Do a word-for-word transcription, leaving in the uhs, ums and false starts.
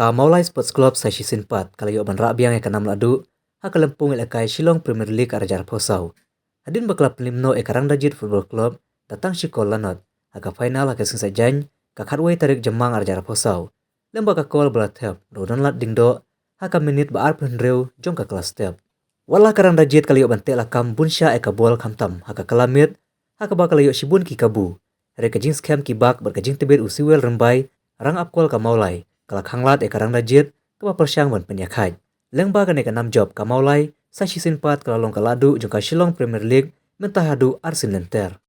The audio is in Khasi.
Ka Mawlai Sports Club sa shisien pat ka la ïoh ban rah biang ïa ka nam lahduh ha ka lympung ïalehkai Shillong Premier League arhajar arphew saw. Hadien ba ka la pynlip noh ïa ka Rangdajied Football Club da tang shi kol lanot ha ka final ha ka Seng Saitjaiñ ka khatwei tarik Jymmang arhajar arphew saw. Lyngba ka kol ba la thep da u Donlad Diengdoh ha ka minit ba arphew hynriew jong ka kala step. Wat la ka Rangdajied ka la ïoh ban teh lakam bun shah ïa ka bol khamtam ha ka kala miet, ha kaba ka la ïoh shibun ki kabu, hynrei ka jingskhem ki bak bad ka jingtbit u Siwel Rymbai, rangap kol ka Mawlai, ka la khanglad ïa ka Rangdajied kaba pyrshang ban pynïakhaid. Lyngba kane ka nam jop ka Mawlai sa shisien pat ka la long ka lahduh jong ka Shillong Premier League mynta haduh ar sien lynter.